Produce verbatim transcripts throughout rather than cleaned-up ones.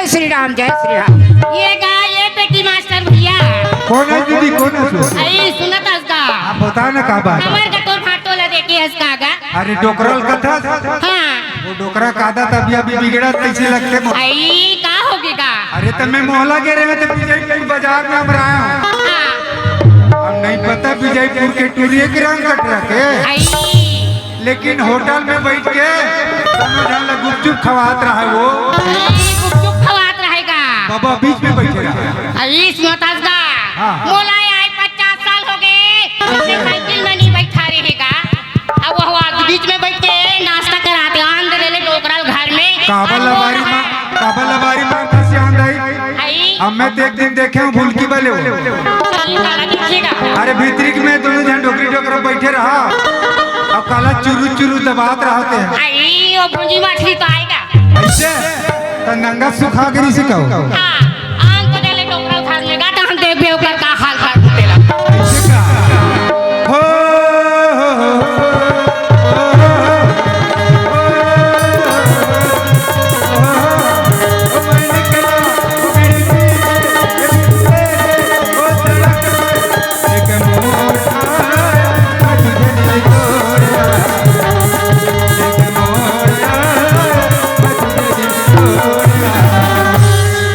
श्री राम, जय श्री राम। ये गा, ये पेटी मास्टर भैया। कोन हे दीदी, कोन हे तू? अरे, सुनत हस का? आप बता ना का बात हे। हमर का तोर भाटो ला देखे हस का गा? अरे, डोकरा ल कथस? हाँ। वो डोकरा का आदत अभी, अभी बिगड़त तइसे लगथे मोला। अई, का होगे गा? अरे, त मैं मोहला गे रहेंव, त विजयपुर बाजार में हम रहे हंव। हाँ। हम नहीं पता विजयपुर के टूरी के रंग कट रखे। अई। लेकिन होटल में बइठ के दोनों झन ला गुपचुप खवात रहा वो। अरे, गुपचुप खवात रहेगा। बाबा बीच में बइठे रहा। अरे, सुनत हस गा? हाँ, हाँ। मोला आए पचास साल होगे, मोटरसाइकिल में नहीं बइठा रहेगा। अब वो आगे बीच में बइठ के नाश्ता कराथे, आंध ले ले डोकरा ल घर में। काबर लबारी मार, काबर लबारी मार फंसी आंध आई। आई। अब मैं तो एक दिन देखे हंव भूलकी बले वो। अरे, काला दिखेगा। अरे, भीतरी में दोनों झन डोकरी डोकरा बइठे रहा। अब काला चुरू चुरू दबात रहते हैं। आई, वो भुंजी मछली तो आएगा। अइसे? त नंगा सुखा गिरी से कहो। हाँ, आन तो डाले डोकरा उखाड़ लेगा, त हम देखबे ओकर का हाल कर देला। अइसे का? हो, हो, हो, हो, हो, हो, हो, हो,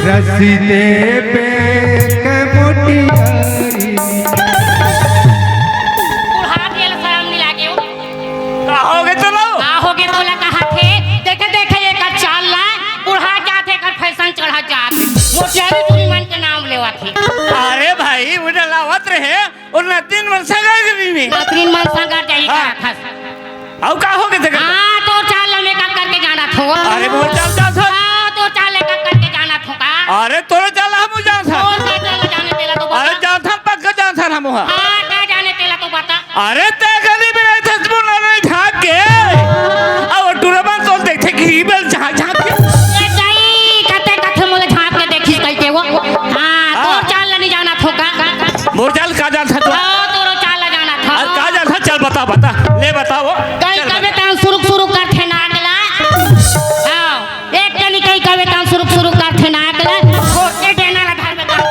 रसीदे पे कमोटियारी। बुढ़ा गेल, शरम नहीं लागे हो? का होगे तोला? का होगे तोला कहाथे? देखे, देखे, एकर चाल ला, बुढ़ा जाथे, एकर फैशन चढ़ा जाथे। मोटियारी टूरी मन के नाम लेवत हे। अरे भाई, वो डलावत रहे, और नतिन मन संगा करी में। नतिन मन संगा जाही हाँ। कहाथस। अउ का होगे तेकर? हाँ, तोर चाल ला मेकअप करके जाना थो। अरे, मोर चाल जात हस। हाँ, तोर चाल मेकअप करके जाना थो का? अरे, तोर चाल ला हम जात हस। तोर का चाल ला जाने तेला तो बता। अरे, जात हस, पक्का जात हस हम हा। हाँ, का जाने तेला तो बता। अरे, ते गली में रहिथस मुन्ना नहीं झांक के। अउ टूरा मन तो देखथे कि ई बेल झांक, झांक के। ए दाई, कते कथे मोला झांक के देखिस कहिके वो। हाँ, हाँ। तोर चाल ला नहीं जाना थो का? मोर चाल का जान था तू? हाँ, तोरो चाल ला जाना थो। अरे, का जान था? चल बता, बता। ले बताओ। कहीं चल कबे बता। तन सुरुक सुरुक करथे नाक ला। हाँ, एक जनी कहीं कबे तन सुरुक सुरुक करथे नाक ला। छोटे डेना ला घर में काम।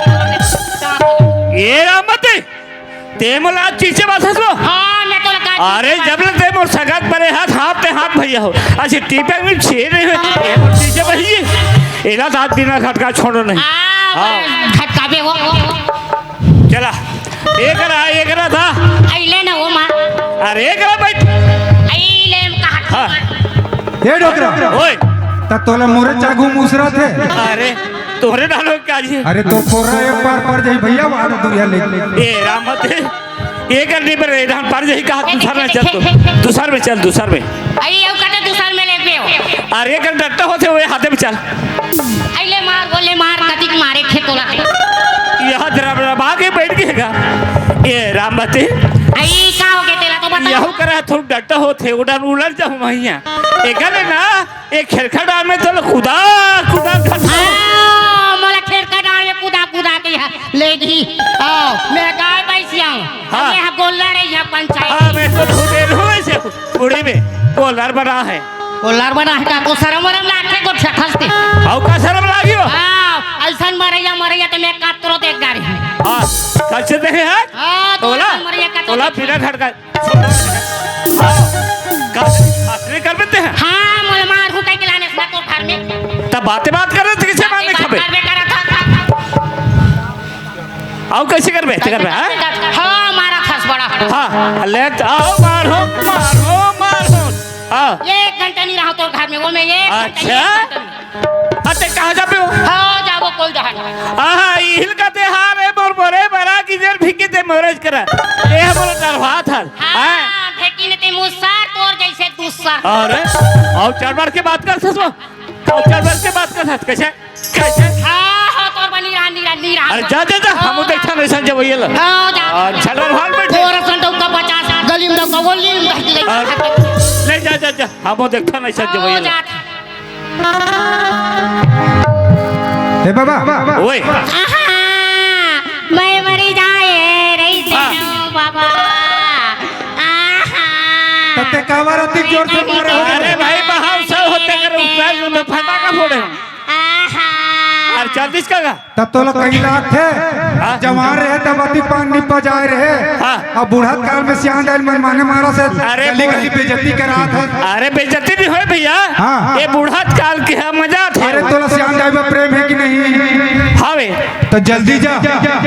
ये रामती। ते मोला आज चीचे बात हस वो? हाँ, मैं तो लगा अरे, जब ले ते मोर सगात परे हाथ, हाथ ते हाथ भैया हो। अच्छा, टीपे में छेद हे। ये मोर चीचे भैया। एला दांत बिना खटका छोड़ो नहीं। हाँ, हाँ। खटकाबे वो। चला। एकरा, एकरा था। अइले ना वो माँ। अरे, एकरा बैठ। अइले हम कहा हाँ। ए डोकरा। ओए। त तोला मोरे चाघू मुसरत हे। अरे। तोहरे डालो का जी? अरे तो कोरा एक बार पर जाई भैया, वाला दुरिया ले। ए राम मत। ये कर नहीं पर इधर पर जाई कहा, दूसर में चल तू। दूसर में चल, दूसर में। आई, ये कटे दूसर में ले पे हो। अरे कर डट्टा होथे हुए हाथे में चल। अइले मार, बोले मार, कतिक मारे थे तोला। यहाँ जरा बड़ा बाग ही बैठ के गा। ए राम मत। आई, का हो गया तेला तो बता। यहू करा थोड़ा डट्टा होथे, उड़न उलट जाऊँ वहीं। एकरे ना, एक खेरखा डाल में तो कुदा, कुदा खा। हाँ, मोला खेरखा डाल में कुदा, कुदा के यहाँ ले गई। आओ, मैं गाय भैंसिया हूँ। हाँ। मैं यहाँ गोल्लर है, यहाँ पंचायत। हाँ, मैं तो ढूंढे ढूंढे से बूढ़ी में गोल्लर बना है। गोल्लर बना है का? को शरम वरम लागथे को छठस ते। आओ का शरम लागियो? हाँ, ऐसन मरैया, मरैया तो मैं कातरो देख जा रही हूँ। हाँ, कैसे देखे हैं? हाँ, तो तोला, ऐसन मरैया का तो तोला देख। बिना खड़का। का? असली कर देते हैं? हाँ, मोला मार हूँ कहीं के लाने सुना तो घर में। तब बातें बात कर रहे थे, किसे मारने बात खबे? करबे करा था। आओ, कैसे करबे? ते करबे, हाँ? हाँ, मारा था बड़ा। हाँ, ले, आओ, मारो, मारो, मारो। हाँ। ये एक घंटा नहीं रहा तो घर में, वो मैं ये एक घंटा, अच्छा? ये एक घंटा नहीं। अते कहाँ जाबे हो? हाँ, जाबो कोल जहाँ। आहा, इहिल का तेहार है, मोर मोरे बरा की जेर भिकी ते मोरज करा। ये हम लोग डरवा था। हाँ, हाँ? ढेकी ने ते मुसर, तोर जैसे दूसर। अरे, आओ चढ़ बढ़ के बात कर ससुर। आओ चढ़ बढ़ के बात कर सस। कैसे? कैसे? हाँ, हाँ, तोर बनी रहा, नीरा, नीरा। अरे, जा, जा, जा, हम हाँ, देखा नहीं संजय भैया ला। हाँ, जा। आ, झगड़ा भाग बैठे। तोर संतो का पचास, गली में तो वो लीम बैठ गई। हाँ। ले जा, जा, जा, हम देखा नहीं संजय हाँ, भैया ला। जा। ए बाबा, ओए। आहा, मैं मरी जाए रही से हाँ। हूँ बाबा। आहा। तते कावर अति जोर से मारे हो। अरे भाई, महोत्सव होते करे, उत्साह में फटाका फोड़े हो। आहा। चल दिस का गा? तब तोला कहीं लागथे, हाँ? जवान रहे तब अति पान निपा जाए रहे। हाँ। अब बूढ़त काल में सियान दाई ल मनमाने मारत हे, अरे गली बूढ़- गली बेइज्जती करात हे। अरे बेइज्जती नहीं होय भैया, हाँ, हाँ। ये बूढ़त काल के ह, मजा आथे। अरे तोला सियान दाई में प्रेम हे कि नहीं? हवे। तो जल्दी जा,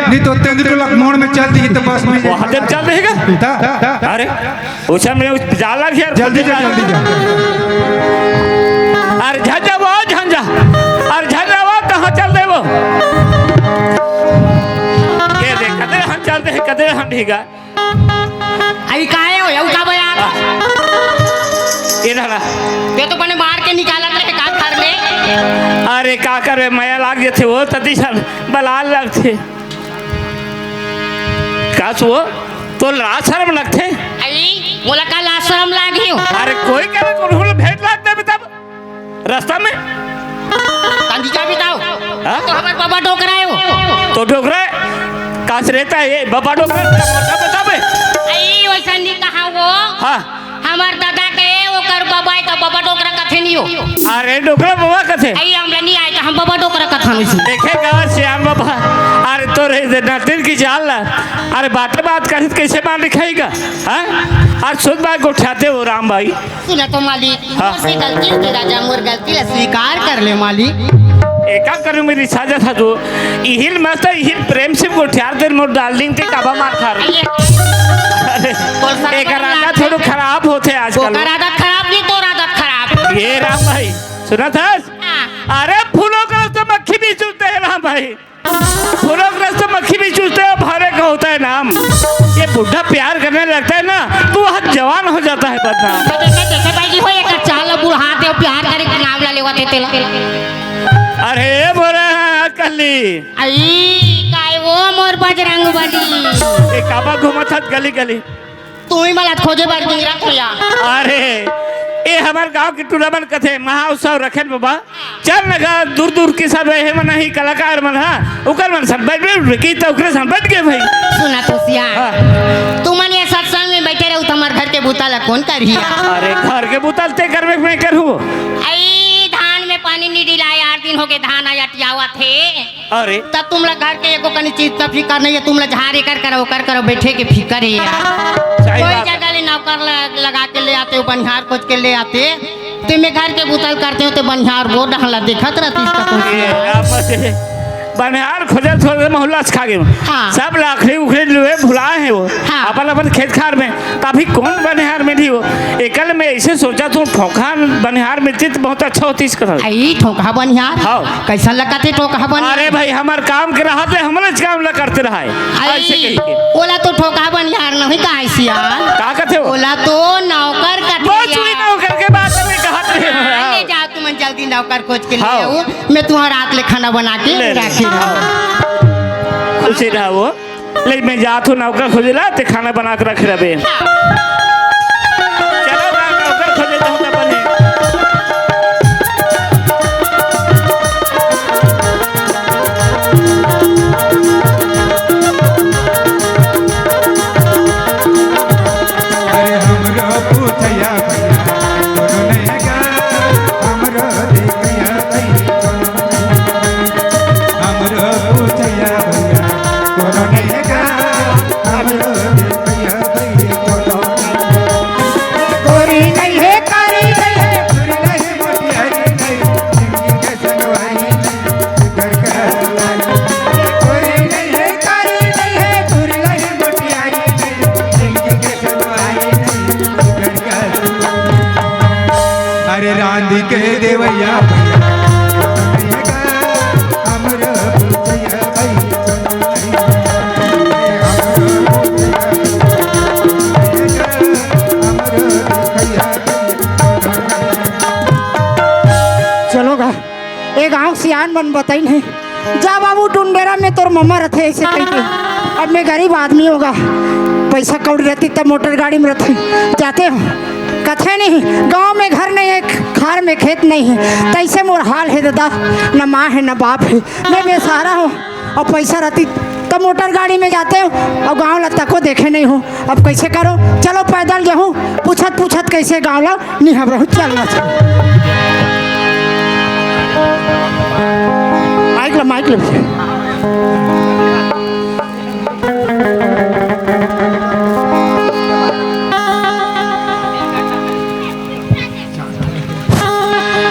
नहीं तो तेंदुलक मोड़ में चल दी तो बस में। वहाँ जब चल देगा। ता, ता, ता। अरे उछल में उस-, जा लग यार। जल्दी जा, जल्दी जा। अरे झंझा वो झंझा, अरे झंझा वो कहाँ चल दे वो? ये देख, कदे हम चल दे, कदे हम भीगा। अई काहे हो, यऊ का बे यार? ये ना ना। ये तो बने मार के निकालत रहे का घर में? अरे का करबे, मया लाग जथे वो, तदी सन बलाल लगथे। का सुओ? तो लाज शरम लगथे? अई, मोला का लाज शरम लागी हो? अरे कोई करे कोनो ल भेंट लाग देबे तब रस्ता में। कंदी का बिताओ। हाँ? तो हमर बाबा डोकरा हे वो। तो डोकरा हे? कास रहता है ये बाबा डोकरा? मोटा बताबे। अई, वैसा नहीं कहा वो। हाँ। हमर दादा के ओकर बाबा हे तो बाबा डोकरा कथे नहीं हो। अरे डोकरा बाबा कथे। अई, हमला नहीं आए तो हम बाबा डोकरा कथन उसी। देखे गा श्याम बाबा, अरे तोरे दे नतिन की जाल ला। अरे बात बात करित कैसे मान लिखाएगा? हाँ? आज शुद्ध बात गोठियाते हो राम भाई। सुना तो मालिक, हाँ। मोर से गलती हो गे राजा, मोर गलती ला स्वीकार कर ले मालिक। एका करूँ मेरी साजा था जो इहिल मस्त इहिल प्रेम से गोठियार दे मोर डार्लिंग के काबा मार खा रही। अरे, अरे, बोल सारा एकर आदत थोड़ो खराब होथे आजकल। ओकर आदत खराब नहीं, तोर आदत खराब। ये राम भाई, सुना था? हाँ। अरे, फूलों का तो मक्खी भी चुसते हैं राम भाई। फूलों का रस तो मक्खी भी चूसते हैं, भारे का होता है नाम। ये बुढ़ा प्यार करने लगता है ना, तो वह जवान हो जाता है बदनाम। तो देखे, देखे भाई जी, हो एक चाल बुढ़ा दे, प्यार करे के नाम ला लेवा थे तेला। अरे मोरा कली। आई, काय वो मोर बजरंग बली। ए काबा घूमत हत गली गली। तू ही मला खोजे बर गिरत हो या। अरे, ए हमर गांव के टूरा मन कथे, "महा उत्सव रखेन बाबा, चल न गा, दूर दूर के सब हे मन ही कलाकार मन हा, ओकर मन सन बैठ, बैठ, की तो ओकरे सन बैठ गए भाई।" सुना तो सिया, हाँ। तुमन ये सत्संग में बैठे रहू, तो हमर घर के बूता ला कौन करही? अरे, घर के बूता ते करबे, मैं करूँ। आई धान में पानी नहीं डिला, यार दिन हो गए धान आया टियावा थे। अरे। तब तुमला घर के एको कनी चीज का फिकर नहीं है, तुमला झार एकर करो, ओकर करो, बैठे के फिकर है यार। सही कोई बात है। जगह ले नौकर ल-, लगा के ले आते हो, बनिहार खोज के ले आते, ते मैं घर के बुतल करते हो, ते बनिहार वो डहला देखत रहती इसका तुम। ये आपस में बनिहार खोजत खोजत मोहल्ला से खा गए। हाँ। सब लाखड़ी उखड़ी लुए भुलाए हैं वो। हाँ। अपन अपन खेत खार में। तभी कौन बनिहार मिली हो? एकल में ऐसे सोचा तू ठोका बनिहार मिलती तो बहुत अच्छा होती इसका। आई ठोका बनिहार? हाँ। कैसन लगत हे ठोका बनिहार? अरे भाई, हमर काम के रहत हे, हमरे च काम ला करते रहाय। आई, ऐसे कहि के। ओला तो ठोका बनिहार नहीं कहाय सियान। का कथे हो? ओला तो नौकर कथे वो चुई यार। नौकर के बात में कहत रहे हो। हाँ, ले जाओ तुमन जल्दी नौकर खोज के ले हाँ। आओ। मैं तुम्हारा रात ले खाना बना के ले ले। राखे हूँ। हाँ। खुशी रहा वो। ले, मैं जात हूँ नौकर खोजे ला, ते खाना बना के रख रहे। चलो ना, नौकर खोजे तो हम अपन ही। अरे हमरो पूछया भैया, कोनो नहीं गा, हमरो देखया भैया, कोनो नहीं गा। हमरो पूछया भैया, कोनो नहीं गा, हमरो देखया भैया, कोनो नहीं गा। गोरी नहीं है, कारी नहीं है, गोरी नहीं, मोटियारी नहीं, जिंदगी के संगवारी नहीं। अरे रांधी के देवैया भैया, हमरो भैया भाई। चलो गा, ए गांव सियान मन बताइन हे, जा बाबू, टुंडेरा में तोर मम्मा रथे, ऐसे कहि के। अब मैं गरीब आदमी हों गा, पैसा कौड़ी रहती तब मोटर गाड़ी में रथे, जाते हो, कथे नहीं, गांव में घर नहीं है, खार में खेत नहीं है, तैसे मोर हाल है दादा, न माँ है न बाप है, मैं बेसहारा हूँ। अउ पैसा रहती त मोटर गाड़ी में जाते हो, अउ गाँव ला तको देखे नहीं हो। अब कैसे करो, चलो पैदल जाहूँ, पूछत पूछत कैसे गाँव ला निहब रहू, चलना चाहिए। माइक ला, माइक। ले भैया।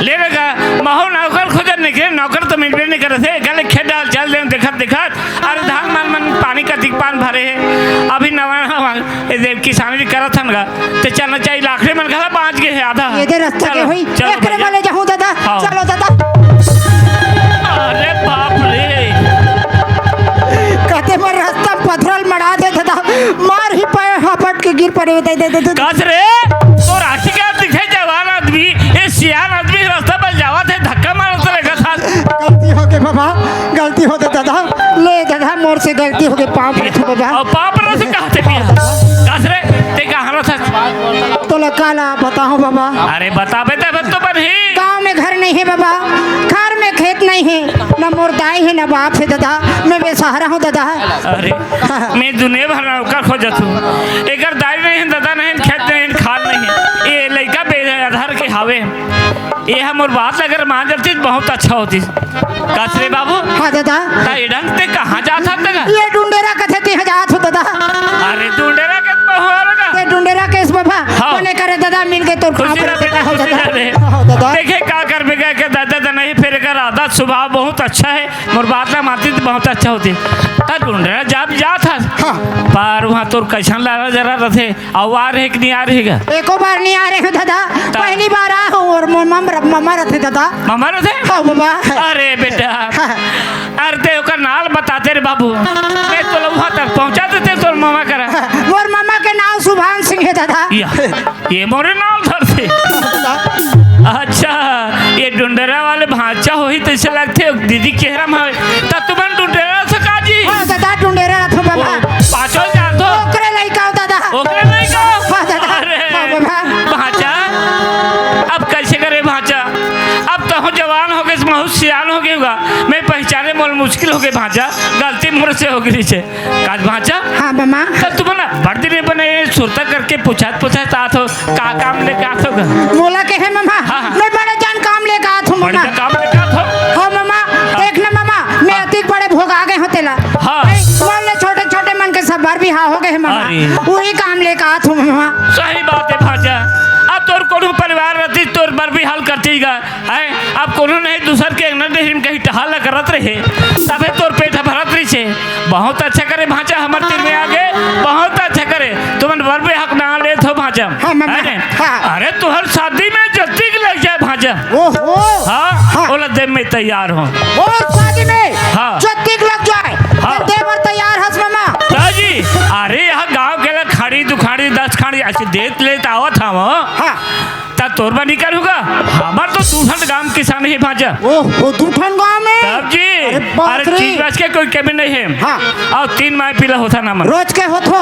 ले रे गा, महू नौकर खोजत निकले, नौकर तो मिलबे नहीं करत हे। गले खेत डाल चल दे, देखत देखत, अरे धान मान मन पानी का दिक पान भरे हे, अभी नवा नवा ए दे किसानी भी करत हन गा, ते चलना चाहिए। लाखड़े मन घला बाँच गे हे आधा। ये दे रास्ता के चलो, होई, चलो एकरे भैया। वाले जाहूँ दादा, हाँ। चलो दादा। अरे बाप रे। कहते मोर रास्ता में पथरल मड़ा दे दादा, मार ही पाए, हापट के गिर पड़े, दे, दे, दे, दे। कस रे, तो राखी का दिखे जवान आदमी, ये सियान आदमी रास्ता पर जावत हे, धक्का मारत रहेगा साथ। गलती हो गई बाबा, गलती हो गई दादा, ले दादा, मोर से गलती हो गई, पाँव पड़त हँव बाबा। अउ पाँव पड़त हँव कहत हे भैया। कस रे, ते कहाँ रहत हस? तोला काला बताहूँ बाबा। अरे बताबे तब तो बनही। गाँव में घर नहीं हे बाबा, खार में खेत नहीं हे, न मोर दाई हे न बाप हे दादा, मैं बेसहारा हँव दादा। अरे, मैं दुनिया भर नौकर खोजत हँव, एकर दाई नहीं हे, दादा नहीं हे, खेत नहीं हे, खार नहीं हे, ये लइका बेआधार के हावे। ये ह मोर बात अगर मान जातिस त बहुत अच्छा होतिस। कस रे बाबू? हाँ दादा। त ए ढंग ते कहाँ जात हस तेला? ये डुंडेरा कथे तिहाँ जात हँव दादा। अरे डुंडेरा के तो हो रे गा। ते डुंडेरा केस बाबा। हाँ। कोने करे दादा मिल के तोर खुशी रहे बेटा, खुशी रहे। हाँ दादा। देखे का करबे का के दादा त नहीं, फेर एकर आदत स्वभाव बहुत अच्छा हे। मोर बात ला मानतिस त बहुत अच्छा होतिस। त डुंडेरा जब जात हस। हाँ। पर उहाँ तोर कइसन लारा जरा रथे? अउ आ रहे कि नहीं आ रहे गा? एको बार नहीं आ रहे हँव दादा, त- पहली बार आए हँव अउ मोर मम-, ममा रथे दादा। ममा रथे? हाँ बाबा। अरे बेटा, हाँ। अरे ते ओकर नाल बताते रे बाबू, मैं तोला उहाँ तक पहुँचा देते तोर ममा करा। मोर ममा के नाम सुभान सिंह हे दादा। या, ये मोरे नाल धरथे। दादा। अच्छा, ये डुंडेरा वाले भाँचा होही तइसे लगथे, दीदी केहरा में हवे। त तुमन डुंडेरा रथो का जी? हाँ दादा, डुंडेरा रथो बाबा। ओ, पाँचों जान दो। ओकरे लइका हो दादा। ओकरे लइका हो? हाँ दादा। अरे, हाँ बाबा। भाँचा, अब कइसे करे भाँचा? अब तहूँ जवान हो गे, महू सियान हो गे होगा। मैं पहिचाने मोला मुश्किल हो गे भाँचा, गलती मोर से हो गे हे। काज भाँचा? हाँ, ममा। त तुमन बड़ दिन बने सुरता करके पूछत, पूछत आत हो, का काम लेके आत हो गा? मोला कहे, ममा, हाँ, हाँ। मैं बड़े जान काम लेके आत हँव, ममा। बड़े काम लेके आत हो? हाँ, ममा, हाँ। देख ना, ममा, मैं हाँ। अतिक बड़े भोगा गे हँव तेला। हाँ। ए, मोर ले छोटे, छोटे मन के सब बर बिहाव हो गे हे, ममा। अरे। उही काम लेके आत हँव, ममा। सही बात हे, भाँचा। अब तोर कोनो परिवार रहतिस, तोर बर बिहाव करतिस गा। हैं? अब कोनो नहीं, दूसर के अंगना डेहरी में कहीं टहल करत रहे, तभे तोर पेट ह भरत रहिसे। बहुत अच्छा करे भाँचा, हमर तीर में आ गे, बहुत अच्छा करे। तुमन बर बिहाव के नाम लेत हो भाँचा। हाँ, मम्मा। अरे, हाँ। अरे, तुँहर शादी में जतिक लग जाए भाँचा। ओहो। हाँ, हाँ। ओला दे में तैयार हँव। मोर शादी में हाँ। जतिक लग जाए, हाँ। त दे बर तैयार हस, मम्मा। त जी, अरे, यहाँ गाँव के ला खाड़ी, दुखाड़ी, दस खाड़ी, अइसे देत लेत आवत हँव। हाँ। त तोर बर नइ करहूँ गा, हमर तो दू ठन गाँव किसान हे भाँचा। ओहो, दू ठन गाँव में? तब जी, अरे बाप अरे रे। चीज बस के कोई कमी नहीं हे। हाँ। अउ तीन माई पीला होथन हमन। रोज के होथो?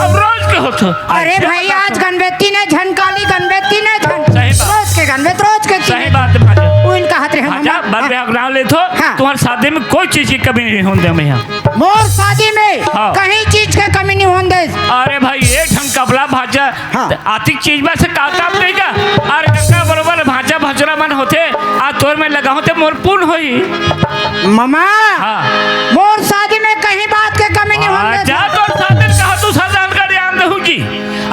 अब रोज के होथो। अरे अच्छा भाई, बात आज हो। गनबे तीने झन, काली गनबे तीने झन। सही बात। रोज के गनबे, रोज के सही तीने बात हे भाँचा। उइन कहत रहे भाँचा, मम्मा। बर बिहाव के नाम लेथो, हाँ। तुँहर शादी में कोई चीज के कमी नहीं होन देंव मैं हा। मोर शादी में हाँ। कहीं चीज के कमी नहीं होन दे। अरे भाई, एक ठन कपड़ा भाँचा, हाँ। त अतिक चीज बस का काम नहीं का? अरे गंगा बरोबर भाँचा भचरा मन होथे, आ तोर में लगा होथे मोर पुन होही। ममा, हाँ। मोर शादी में कहीं बात के कमी नहीं होन दे। अच्छा, तोर शादी में कहा तू शादी कर दे हम रहू जी।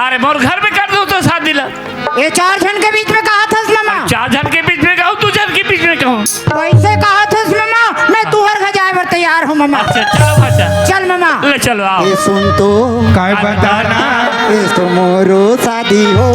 अरे मोर घर में कर दो तो शादी ला। ये चार झन के बीच में कहा थस ममा? चार झन के बीच में कहूँ, दू झन के बीच में कहूँ? वइसे कहा थस ममा, मैं तुँहर घर जाए बर तैयार हूँ ममा। अच्छा, चलो भाँचा। चल ममा। ले चलो, आओ। ये सुन तो। काय बताना? ये तो मोरो शादी हो।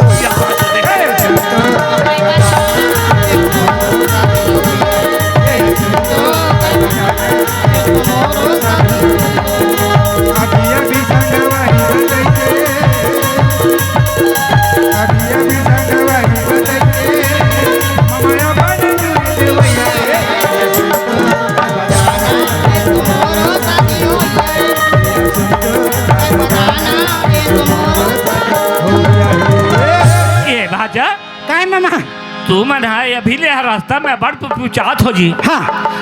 ये भाँचा। काय ममा? तुमन हा अभी ले हा रास्ता में बड़ पुचात हो जी। हाँ।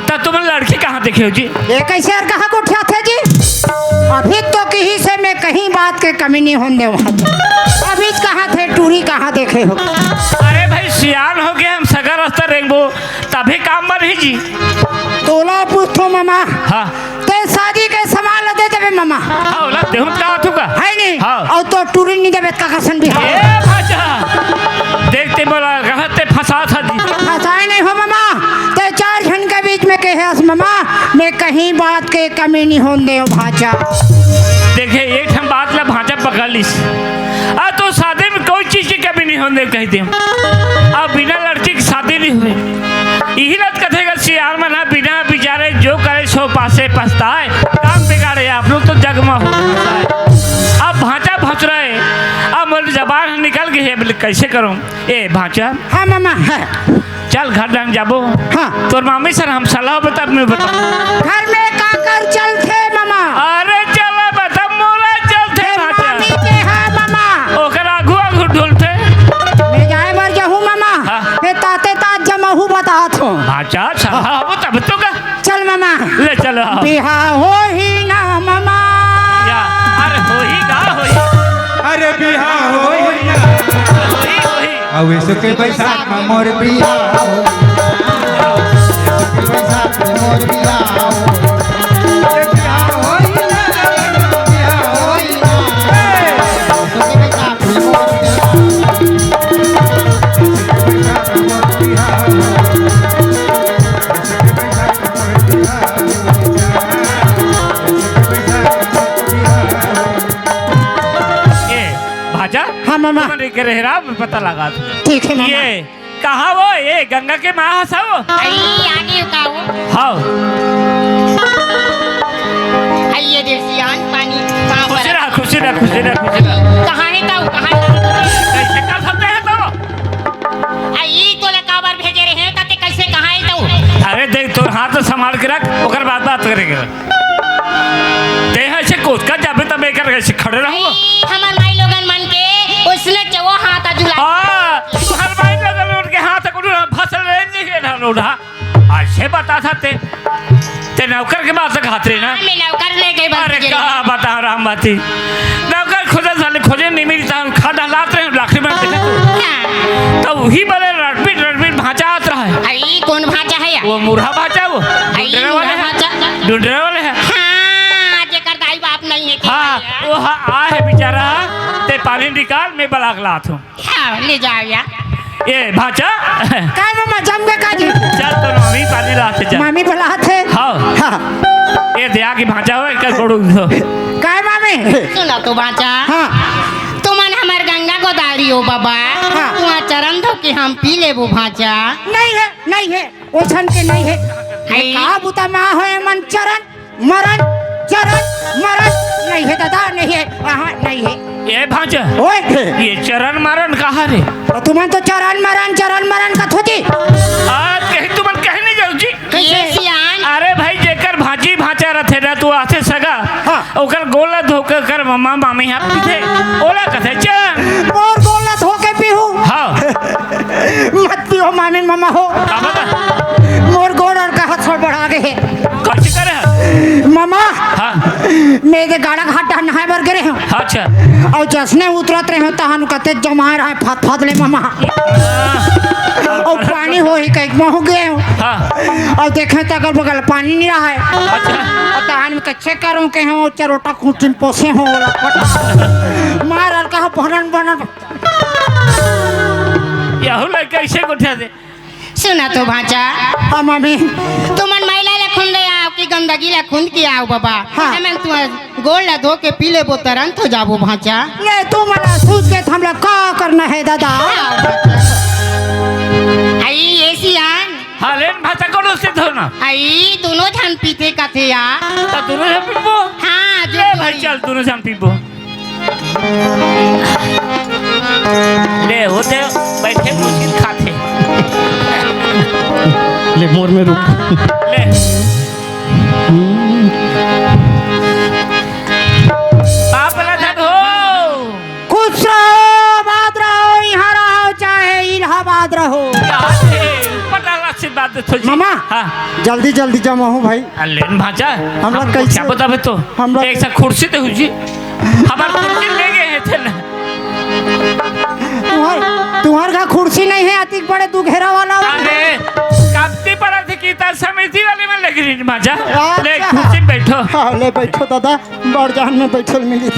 त तुमन लड़की कहाँ देखे हो जी? ये कइसे अउ कहाँ गोठियाथे जी? अभी तो किहिसे मैं कहीं बात के कमी नहीं होन देंव। अभी कहाँ थे टूरी कहाँ देखे हो? अरे भाई सियान हो गे, हम सगा रास्ता रेंगबो तभे काम बनही जी। तोला पूछ मामा, हाँ। ते शादी के सामान ला दे देबे मामा। हाँ, ओला देहूं का आथू का? है नहीं? हाँ। अउ तो टूरी नहीं देबे का कसन भी। ए भांचा, देख ते मोला कहत ते फंसात हस जी। फंसाए नहीं हो मामा, ते चार झन के बीच में कहे हस मामा, मैं कहीं बात के कमी नहीं होन देव भांचा। देखे, एक ठन बात ला भांचा पकड़ लिस। आ तो शादी में कोई चीज की कमी नहीं होन देव कहि दे। अब बिना लड़की के शादी नहीं होय। इही लत कथे गा सियान मन ह, बिना बिचारे जो करे सो पासे पछताए, काम बिगाड़े आप लोग तो जग में हो। अब भांचा भसुरा हे, अब मोर जबान ह निकल गे हे, बोले, कैसे करूं? ए भांचा, हाँ मामा, हाँ। चल घर डांग जाबो। हाँ। तोर मामी सर हम सलाह बता, मैं बता। घर में काकर चलथे मामा? अरे चला बता, मोला चलथे ए भांचा। मामी के हाँ मामा। ओकर आगू आगू ढुलथे। मैं जाए बर जाहूँ मामा। हाँ। मैं ताते तात जमाहू बतात हूँ। भांचा, सलाह हो तब तो का। चल मामा। ले चलो। बिहा होही ना मामा। या, अरे होही ना होही। अरे बिहा होही ना। होही, होही। अउ इसके बैसाख में मोर बिहा हो। इसके बैसाख में मोर बिहा हो। अरे बिहा होही ना, बिहा होही ना। इसके बैसाख में मोर बिहा हो। इसके बैसाख में मोर बिहा हो। ए, भांचा? हाँ, मामा। तुमन के रेहरा में पता लगा दो। ठीक है, मामा। ये कहाँ वो? ये गंगा के माँ हंसा वो? अरे, आगे का वो? हाँ। आइए देसियान, पानी कहाँ पर खुशी है? रहा, खुशी रहा, खुशी रहा, खुशी रहा। कहाँ है ताऊ? कहाँ है? कैसे कर सकते हैं तो? आ, ई तोला काबर भेजे रहे हैं, ताते कैसे कहाँ है तो? अरे देख, तोर हाथ तो संभाल के रख, ओकर बाद बात करेंगे। ते ऐसे कोचका जाबे तब एकर कैसे खड़े रहो? ई हमर माई लोगन मन के उसने चवो हाथ अजुला। हाँ, तोहर माई लोगन उनके हाथ को उठा, फसल ले नहीं है ना उठा। ऐसे बता सकते। ते नौकर के बात से खात रहे ना? मैं नौकर ले गई बात अरे के लिए। का बता राम बाती। नौकर खोजे साले खोजे नहीं मिलता, खा डहलात रहे, लाखड़ी में देखा तू। हाँ। तो वही बड़े रटपिट रटपिट भांचा आत रहा है। अरे कौन भांचा है यार? वो मुरहा भांचा वो। अरे ढूंढने वाले मुरहा हैं। भांचा। ढूंढने वाले हैं। हाँ, जेकर दाई बाप नहीं है, के हाँ, भैया? वो हाँ, आ है बेचारा। ते पानी निकाल, मैं बलाक लात हूँ। हाँ, ले जाओ यार। ए भांचा। काय मामा, जम के काजी? चल तो मामी पानी लाते चल। मामी बुलात हे। हाँ। हाँ। ए दया की भांचा हो, एक करोड़ दो। काय मामी? सुना तो भांचा। हाँ। तुमन हमर गंगा गोदारी हो बाबा। हाँ। तुहां चरण धो के हम पी लेबो भांचा। नहीं है, नहीं है। ओछन के नहीं है। है। का बुता मा होय मन चरण मरण, चरण, मरण, नहीं है दादा, नहीं है, हाँ, नहीं है। ए भांचा, ओए। ये चरण मरण कहाँ रे? तो तुमन तो चरण मरण, चरण मरण का थोची। आज कहीं तुमन कहीं नहीं जाओ जी। कैसे? ये सियान। अरे भाई, जेकर भांची भांचा रथे ना, तू आथे सगा, हाँ। ओकर गोला धोकर कर मम्मा मामी हाथ पीथे, ओला कथे चरण। मोर गोला धोके पीहू। हाँ। मत पियो मामी मामा हो। का बता? मोर गोड़ अउ का हाथ बढ़ा गे हे। कइसे करे हे? मामा, हाँ। मैं दे गाड़ा घाट डहर नहाए बर गे रहेंव। अच्छा। अउ जसने उतरत रहेंव, तहान कते जमाए रहे फत फत ले मामा। हाँ। अउ पानी होही कहिके महूं गेंव। हाँ। अउ देखेंव त अगल बगल पानी नइ रहे। अच्छा। अउ तहान में कइसे करंव केहेंव, चरोटा खूंटी म पोसे हों, ओला पटा। मार अउ कहा भनन भनन। यहू लइका अइसे गोठियाथे। सुना तो भांचा। हाँ, मामी। तुमन मैला ले खुंदे आव कि गंदगी ले खुंद के आव बाबा? हाँ। हमन तुंहर गोड़ ला धो के पी लेबो, तुरंत हो जाबो भांचा। ले, तुमन ला सूझ के हमला का करना हे दादा? हाँ, भांचा। आई, ए सियान। हाँ, ले न भांचा, कोनो से धोना। आई, दूनों झन पीथे कथे या। त दूनों झन पीबो? हाँ, जो ले भाई, पीबो। चल, दूनों झन पीबो। ले, होते बैठे मुश्किल खाथे। ले, मोर में रुक। ले। बाप ला धन हो। खुश रहो, आबाद रहो, इहाँ रहो, चाहे इलाहाबाद रहो। क्या है? पता आशीर्वाद दे थो जी। मामा, हाँ। जल्दी, जल्दी जमा हो भाई। अरे लेन भांचा, हम लोग हम कैसे क्या बताबे तो? हम लोग एक सा कुर्सी दे हो जी। हमार कुर्सी ले गए हैं थे ना। तुंहर, तुंहर का कुर्सी नहीं है, अतिक बड़े दू घेरा वाला। अरे, कापती पड़ा थे कि त समिति वाले मन लेके रीन माजा। अच्छा। ले, कुर्सी में बैठो। हाँ, ले बैठो दादा, बड़ जान में बैठल मिली।